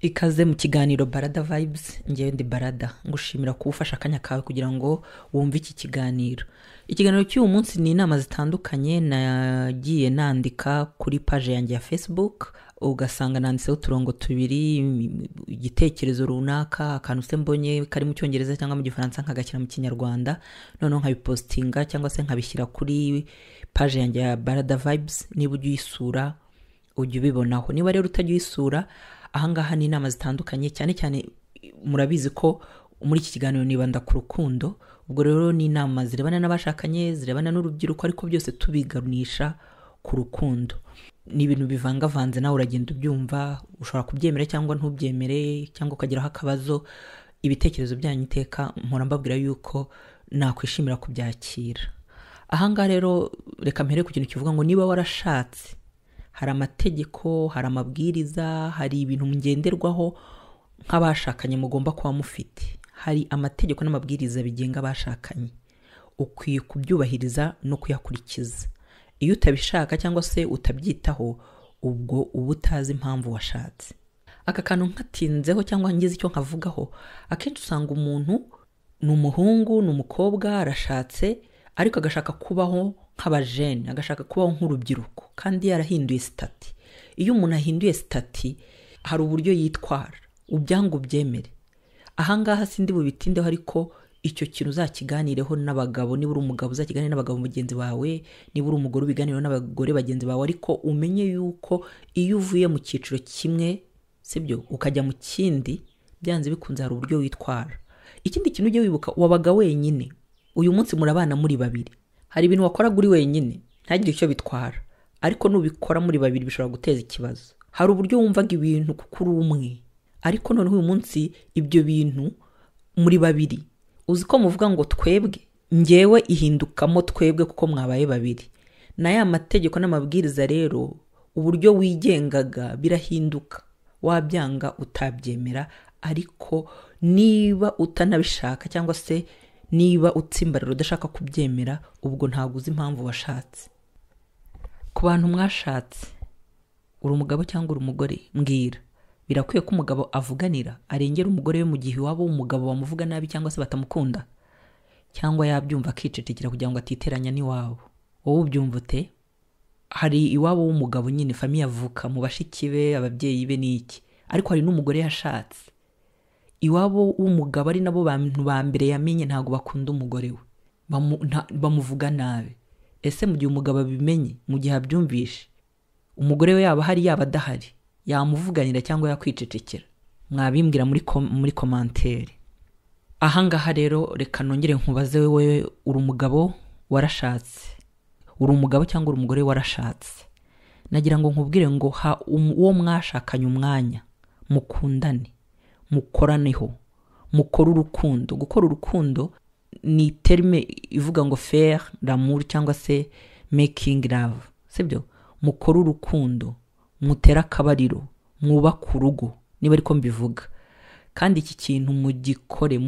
Ikaze mu kiganiro Barada Vibes. Ngewe ndi Barada, ngushimira kuba ufashe akanya kawe kugira ngo wumve iki kiganiro. Ikiganiro cy'uyu munsi ni inama zitandukanye nagiye nandika kuri page yanjye ya Facebook, ugasanga nanditseho uturongo tubiri, igitekerezo runaka, akantu se mbonye kari mu Cyongereza cyangwa mu Gifaransa nkagashyira mu Kinyarwanda, noneho nkabipostinga cyangwa se nkabishyira kuri page yanjye ya Barada Vibes. Niba ujya uyisura ujya ubibonaho, niba rero utajya uyisura, ahangaha ni inama zitandukanye. Cyane cyane murabizi ko muri iki kiganiro nibanda ku rukundo, ubwo rero ni inama zirebana n'abashakanye, zirebana n'urubyiruko, ariko byose tubiganisha ku rukundo. Ni ibintu bivangavanze, nawe uragenda ubyumva, ushobora kubyemera cyangwa ntubyemere, cyangwa ukagiraho akabazo. Ibitekerezo byanyu iteka mpora mbabwira yuko nakwishimira kubyakira. Ahangaha rero reka mpere ku kintu kivuga ngo niba warashatse, hari amategeko, hari amabwiriza, hari ibintu ngenderwaho nk'abashakanye mugomba kuba mufite. Hari amategeko n'amabwiriza bigenga abashakanye, ukwiye kubyubahiriza no kuyakurikiza. Iyo utabishaka cyangwa se utabyitaho, ubwo uba utazi impamvu washatse. Aka kantu nkatinzeho cyangwa ngize icyo nkavugaho, akenshi usanga umuntu ni umuhungu, ni umukobwa, arashatse, ariko agashaka kubaho nk'abajene, agashaka kubaho nk'urubyiruko, kandi yarahinduye statut. Iyo umuntu ahinduye statut hari uburyo yitwara, ubyanga ubyemere. Ahangaha sindi bubitindeho, ariko icyo kintu uzakiganireho n'abagabo. Niba uri umugabo uzakiganire n'abagabo bagenzi bawe, niba uri umugore ubiganireho n'abagore bagenzi bawe, ariko umenye yuko iyo uvuye mu cyiciro kimwe, sibyo, ukajya mu kindi, byanze bikunze hari uburyo witwara. Ikindi kintu ujye wibuka, wabaga wenyine, uyu munsi murabana muri babiri. Hari ibintu wakoraga uri wenyine ntagire icyo bitwara, ariko nubikora muri babiri bishobora guteza ikibazo. Hari uburyo wumvaga ibintu kuko uri umwe, ariko noneho uyu munsi ibyo bintu muri babiri, uzi ko muvuga ngo twebwe, ngewe ihindukamo twebwe kuko mwabaye babiri. Na ya mategeko n'amabwiriza rero, uburyo wigengaga birahinduka, wabyanga utabyemera. Ariko niba utanabishaka cyangwa se niba utsimbarara udashaka kubyemera, ubwo ntabwo uzi impamvu washatse. Ku bantu mwashatse, uri umugabo cyangwa uri umugore, mbwira, birakwiye ko umugabo avuganira, arengera umugore we mu gihe iwabo w'umugabo bamuvuga nabi cyangwa se batamukunda, cyangwa yabyumva akicecekera kugira ngo atiteranya n'iwabo? Wowe ubyumva ute? Hari iwabo w'umugabo nyine, famille avuka mu, bashiki be, ababyeyi be n'iki, ariko hari n'umugore yashatse, iwabo w'umugabo ari nabo bantu ba mbere yamenye ntabwo bakunda umugore we, bamuvuga nabi. Ese mu gihe umugabo abimenye, mu gihe abyumvishe, umugore we yaba ahari yaba adahari, yamuvuganira cyangwa yakwicecekera? Mwabimbwira muri commentaire. Ahangaha rero reka nongere nkubaze, wowe uri umugabo warashatse, uri umugabo cyangwa uri umugore warashatse, nagira ngo nkubwire ngo ha uwo mwashakanye umwanya, mukundane, mukoraneho, mukore urukundo. Gukora urukundo ni terme ivuga ngo faire l'amour cyangwa se making love, sibyo? Mukore urukundo, mutere akabariro, mwubake urugo, niba ariko mbivuga. Kandi iki kintu mugikore,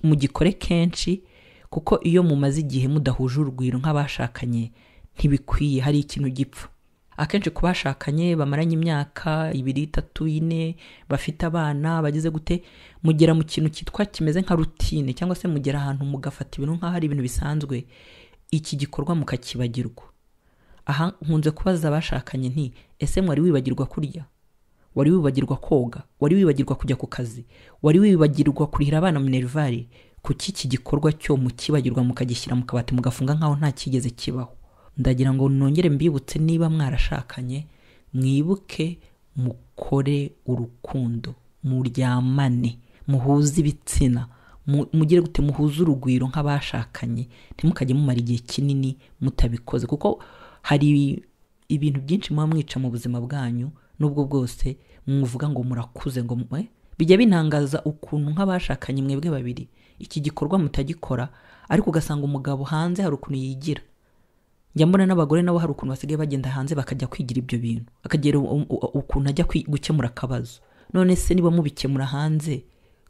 mugikore kenshi, kuko iyo mumaze igihe mudahuje urugwiro nk'abashakanye ntibikwiye, hari ikintu gipfa. Akenshi ku bashakanye bamaranye imyaka 2, 3, 4, bafite abana, bageze gute, mugera mu kintu cyitwa kimeze nka routine, cyangwa se mugera ahantu mugafata ibintu nk'aho ari ibintu bisanzwe, iki gikorwa mukakibagirwa. Aha nkunze kubaza abashakanye nti ese mwari wibagirwa kurya? Wari wibagirwa koga? Wari wibagirwa kujya ku kazi? Wari wibagirwa kurihira abana minerval? Kuki iki gikorwa cyo mukibagirwa, mukagishyira mu kabati, mugafunga nkaho nta kigeze kibaho? Ndagira ngo nongere mbibutse, niba mwarashakanye, mwibuke mukore urukundo, muryamane, muhuze ibitsina, mugire gute, muhuze urugwiro nk'abashakanye. Ntimukajye mumara igihe kinini mutabikoze, kuko hari ibintu byinshi muba mwica mu buzima bwanyu, nubwo bwose muvuga ngo murakuze, ngo bijya bintangaza ukuntu nk'abashakanye mwebwe babiri iki gikorwa mutagikora, ariko ugasanga umugabo hanze hari ukuntu yigira. Njya mbona n'abagore nabo hari ukuntu basigaye bagenda hanze bakajya kwigira ibyo bintu, akagera ukuntu ajya gukemura akabazo. None se niba mubikemura hanze,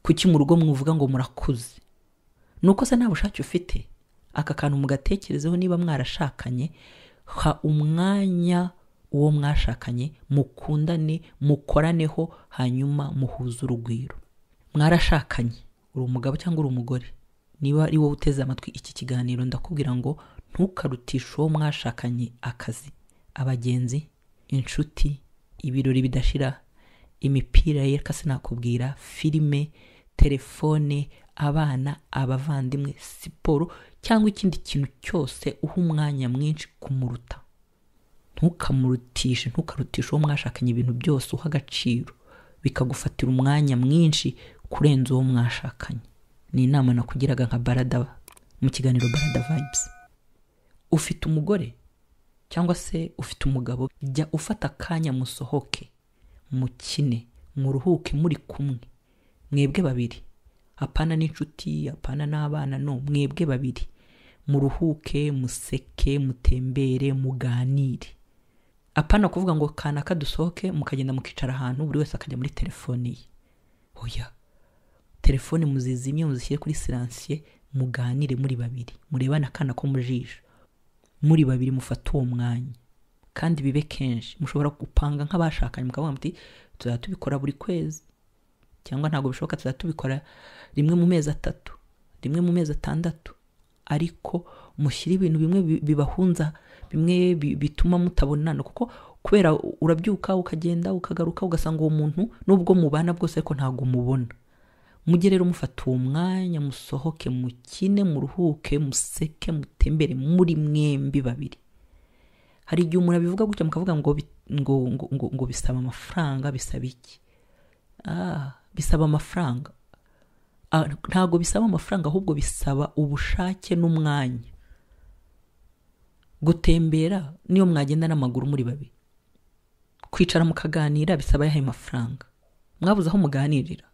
kuki mu rugo muvuga ngo murakuze? Nuko se nta bushake ufite? Aka kantu mugatekerezeho, niba mwarashakanye, ha umwanya uwo mwashakanye, mukundane, mukoraneho, hanyuma muhuze urugwiro. Mwarashakanye, uri umugabo cyangwa uri umugore, niba ari wowe uteze amatwi iki kiganiro, ndakubwira ngo ntukarutishe uwo mwashakanye akazi, abagenzi, inshuti, ibirori bidashira, imipira yereka sinakubwira, filime, telefone, abana, abavandimwe, siporo cyangwa ikindi kintu cyose uha umwanya mwinshi kumuruta. Ntukamurutishe, ntukarutishe uwo mwashakanye ibintu byose uha agaciro, bikagufatira umwanya mwinshi kurenza uwo mwashakanye. Ni inama nakugiraga nka Barada mu kiganiro Barada Vibes. Ufite umugore cyangwa se ufite umugabo, jya ufata akanya musohoke, mukine, muruhuke muri kumwe, mwebwe babiri, apana n'inshuti, apana n'abana, no mwebwe babiri, muruhuke, museke, mutembere, muganire. Apana kuvuga ngo kanaka dusohoke, mukagenda mukicara ahantu buri wese akajya muri telefone ye. Oya, telefone muzizimye, muzishyire kuri silencieux, muganire muri babiri, murebane akana ko mu jisho, muri babiri, mufate uwo mwanya kandi bibe kenshi. Mushobora gupanga nk'abashakanye mukavuga muti tuzajya tubikora buri kwezi, cyangwa ntabwo bishoboka tuzajya tubikora rimwe mu mezi 3, rimwe mu mezi 6, ariko mushyire ibintu bimwe bibahunza, bimwe bituma mutabonana, kuko kubera urabyuka ukagenda ukagaruka ugasanga uwo muntu nubwo mubana bwose ariko ntabwo mubona. Mujye rero mufata uwo mwanya, musohoke, mukine, muruhuke, museke, mutembere muri mwembi babiri. Hari igihe umuntu abivuga gutya mukavuga ngo ngo ngo ngo bisaba amafaranga, bisaba iki? Bisaba amafaranga. Ntabwo bisaba amafaranga, ahubwo bisaba ubushake n'umwanya. Gutembera niyo mwagenda n'amaguru muri babiri, kwicara mukaganira bisaba yahe mafaranga? Mwabuze aho muganirira.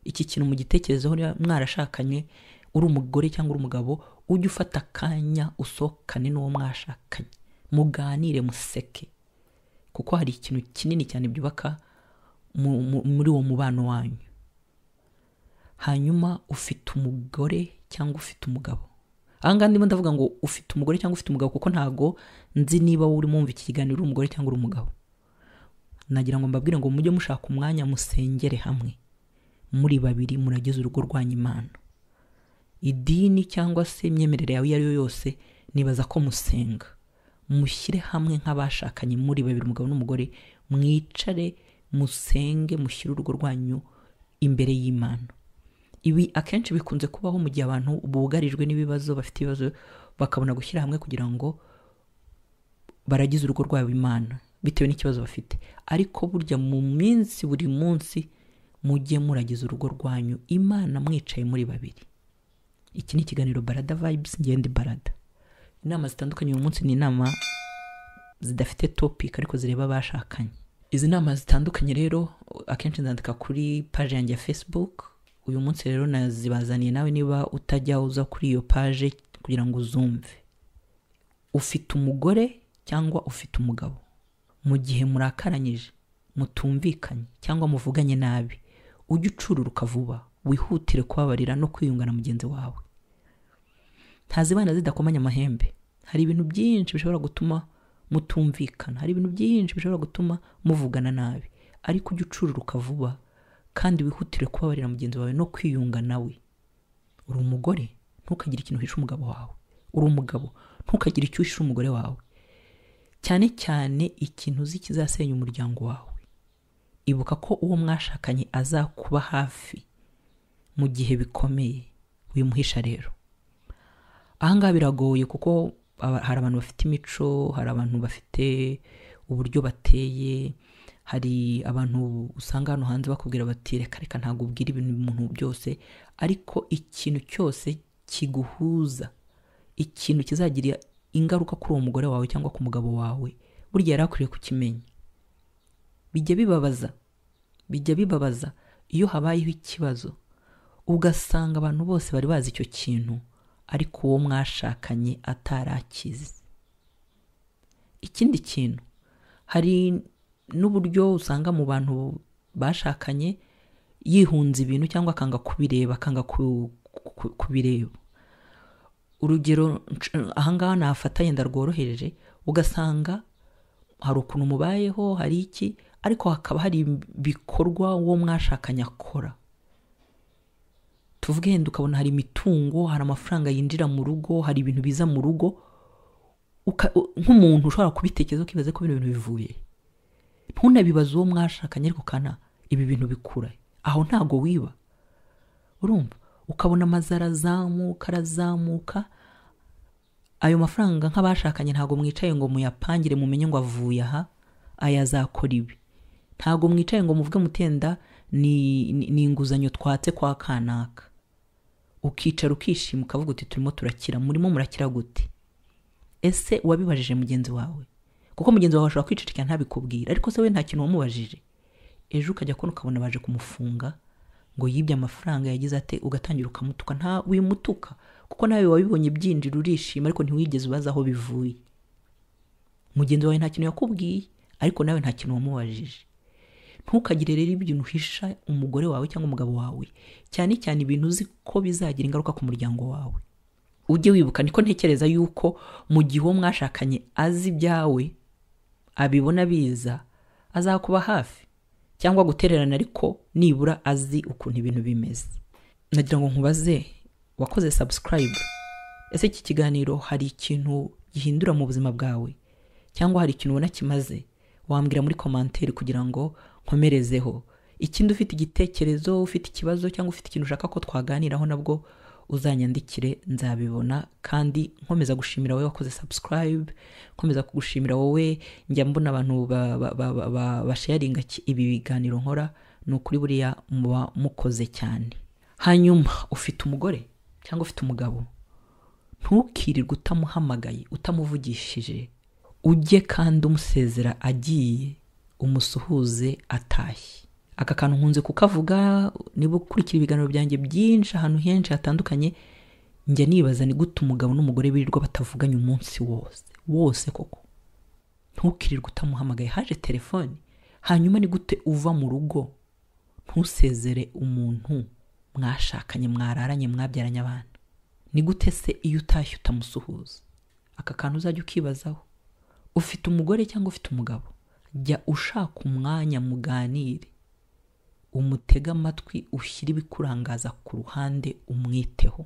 Iki kintu mugitekerezeho mwarashakanye, uri umugore cyangwa uri umugabo, ujye ufata akanya usohokane n'uwo mwashakanye, muganire, museke, kuko hari ikintu kinini cyane byubaka muri uwo mubano wanyu. Hanyuma ufite umugore cyangwa ufite umugabo, aha ngaha ndimo ndavuga ngo ufite umugore cyangwa ufite umugabo, kuko ntago nzi niba wowe urimo wumva iki kiganiro uri umugore cyangwa uri umugabo. Nagira ngo mbabwire ngo mujye mushaka umwanya musengere hamwe muri babiri, muragize urugo rwanyu Imana. Idini cyangwa se imyemerere yawe iyo ari yo yose, nibaza ko musenga, mushyire hamwe nk'abashakanye muri babiri, umugabo n'umugore, mwicare musenge, mushyire urugo rwanyu imbere y'Imana. Ibi akenshi bikunze kubaho mu gihe abantu bugarijwe n'ibibazo, bafite ibibazo, bakabona gushyira hamwe kugira ngo baragize urugo rwabo Imana bitewe n'ikibazo bafite. Ariko burya mu minsi buri munsi mujye muragize urugo rwanyu Imana mwicaye muri babiri. Iki ni ikiganiro Barada Vibes, ngende Barada. Inama zitandukanye uyu munsi ni inama zidafite topic ariko zireba abashakanye. Izi nama zitandukanye rero akenshi nzandika kuri page yanjye ya Facebook. Uyu munsi rero nazibazaniye nawe niba utajya uza kuri iyo page kugira ngo uzumve. Ufite umugore cyangwa ufite umugabo, mu gihe murakaranyije, mutumvikanye cyangwa muvuganye nabi, ujye ucururuka vuba, wihutire kubabarira no kwiyunga na mugenzi wawe. Ntazibana zidakomanya amahembe. Hari ibintu byinshi bishobora gutuma mutumvikana, hari ibintu byinshi bishobora gutuma muvugana nabi, ariko ujye ucururuka vuba kandi wihutire kubabarira mugenzi wawe no kwiyunga nawe. Uri umugore, ntukagire ikintu uhisha umugabo wawe. Uri umugabo, ntukagire icyo uhisha umugore wawe, cyane cyane ikintu uzi kizasenya umuryango wawe. Ibuka ko uwo mwashakanye azakuba hafi mu gihe bikomeye, wimuhisha rero. Aha ngaha biragoye kuko hari abantu bafite imico, hari abantu bafite uburyo bateye, hari abantu usanga hano hanze bakubwira bati reka reka ntabwo ubwira ibintu umuntu byose, ariko ikintu cyose kiguhuza, ikintu kizagira ingaruka kuri uwo mugore wawe cyangwa ku mugabo wawe, burya yari akwiriye kukimenya. Bijya bibabaza, bijya bibabaza iyo habayeho ikibazo ugasanga abantu bose bari bazi icyo kintu, ariko uwo mwashakanye atarakizi. Ikindi kintu, hari n'uburyo usanga mu bantu bashakanye yihunza ibintu cyangwa akanga kubireba, akanga kubireba. Urugero aha ngaha nafata yenda rworohereje, ugasanga Hari ukuntu mubayeho, hari iki, ariko hakaba hari ibikorwa uwo mwashakanye akora. Tuvuge yenda ukabona hari imitungo, hari amafaranga yinjira mu rugo, hari ibintu biza mu rugo, nk'umuntu ushobora kubitekereza ukibaza ko bino bintu bivuye, ntunabibaze uwo mwashakanye, ariko kana ibi bintu bikura aho, ntago wiba. Urumva ukabona amazu arazamuka arazamuka, ayo mafaranga nk'abashakanye ntago mwicaye ngo muyapangire mumenye ngo avuye aha, aya azakora ibi. Ntago mwicaye ngo muvuge mutenda ni inguzanyo twatse kwa kanaka. Ukicara ukishima ukavuga uti turimo turakira. Murimo murakira gute? Ese wabibajije mugenzi wawe? Kuko mugenzi wawe ashobora kwicecekera ntabikubwira, ariko se we nta kintu wamubajije. Ejo ukajya kubona ukabona baje kumufunga ngo yibye amafaranga, yagize ate, ugatangira ukamutuka. Nta wimutuka kuko nawe wabibonye byinjira urishima, ariko ntiwigeze ubaza aho bivuye. Mugenzi wawe nta kintu yakubwiye, ariko nawe nta kintu wamubajije. Ntukagire rero ibintu uhisha umugore wawe cyangwa umugabo wawe, cyane cyane ibintu uzi ko bizagira ingaruka ku muryango wawe. Ujye wibuka, niko ntekereza yuko mu gihe uwo mwashakanye azi ibyawe, abibona biza, azakuba hafi cyangwa gutererana, ariko nibura azi ukuntu ibintu bimeze. Nagira ngo nkubaze, wakoze subscribe? Ese iki kiganiro hari ikintu gihindura mu buzima bwawe, cyangwa hari ikintu ubona kimaze? Wambwira muri commentaire kugira ngo nkomerezeho. Ikindi, ufite igitekerezo, ufite ikibazo, cyangwa ufite ikintu ushaka ko twaganiraho, nabwo uzanyandikire, nzabibona. Kandi nkomeza gushimira wowe wakoze subscribe, nkomeza kugushimira wowe njya mbona abantu basharinga ibi biganiro nkora, ni ukuri buriya muba mukoze cyane. Hanyuma ufite umugore cyangwa ufite umugabo, ntukirirwe utamuhamagaye, utamuvugishije. Ujye kandi umusezera agiye, umusuhuze atashye. Aka kantu nkunze kukavuga, niba ukurikira ibiganiro byanjye byinshi ahantu henshi hatandukanye, njya nibaza ni gute umugabo n'umugore birirwa batavuganye umunsi wose wose koko. Ntukirirwe utamuhamagaye, haje telefone. Hanyuma ni gute uva mu rugo ntusezere umuntu mwashakanye, mwararanye, mwabyaranye abana? Ni gute se iyo utashye utamusuhuza? Aka kantu uzajya ukibazaho. Ufite umugore cyangwa ufite umugabo, jya ushaka umwanya muganire, umutege amatwi, ushyire ibikurangaza ku ruhande, umwiteho.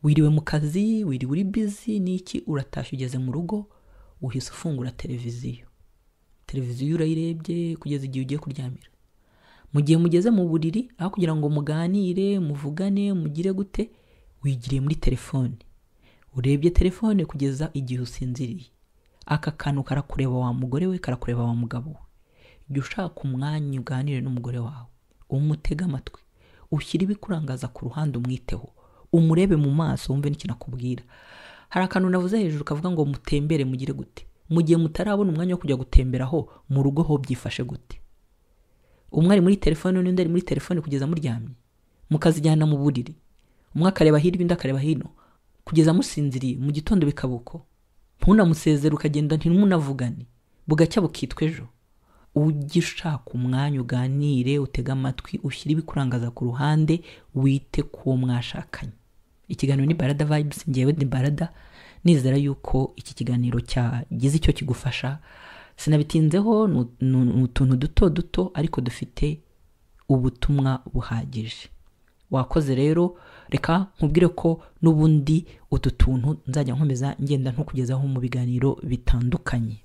Wiriwe mu kazi, wiriwe uri busy n'iki, uratashye ugeze mu rugo, uhise ufungura televiziyo. Televiziyo urayirebye kugeza igihe ugiye kuryamira. Mu gihe mugeze mu buriri, aho kugira ngo muganire, muvugane, mugire gute, wigiriye muri telefone. Urebye telefone kugeza igihe usinziriye. Aka kantu karakureba wa mugore we, karakureba wa mugabo we. Jya ushaka umwanya uganire n'umugore wawe, umutege amatwi, ushyire ibikurangaza ku ruhande, umwiteho, umurebe mu maso, wumve n'ikintu akubwira. Hari akantu navuze hejuru kavuga ngo mutembere, mugire gute. Mu gihe mutarabona umwanya wo kujya gutemberaho, mu rugo ho byifashe gute? Umwe ari muri telefone n'undi ari muri telefone kugeza muryamye, mukazijyana mu buriri, umwe akareba hirya undi akareba hino kugeza musinziriye. Mu gitondo bikaba uko, ntunamusezere ukagenda, ntimunavugane, bugacya bukitwa ejo. Ujye ushaka umwanya uganire, utege amatwi, ushyire ibikurangaza ku ruhande, wite ku mwashakanye. Ikiganiro ni Barada Vibes, ngewe ni Barada. Nizera yuko iki kiganiro cyagize icyo kigufasha. Sinabitinzeho, ni utuntu duto duto ariko dufite ubutumwa buhagije. Wakoze rero, reka nkubwire ko n'ubundi utu tuntu nzajya nkomeza ngenda ntukugezaho mu biganiro bitandukanye.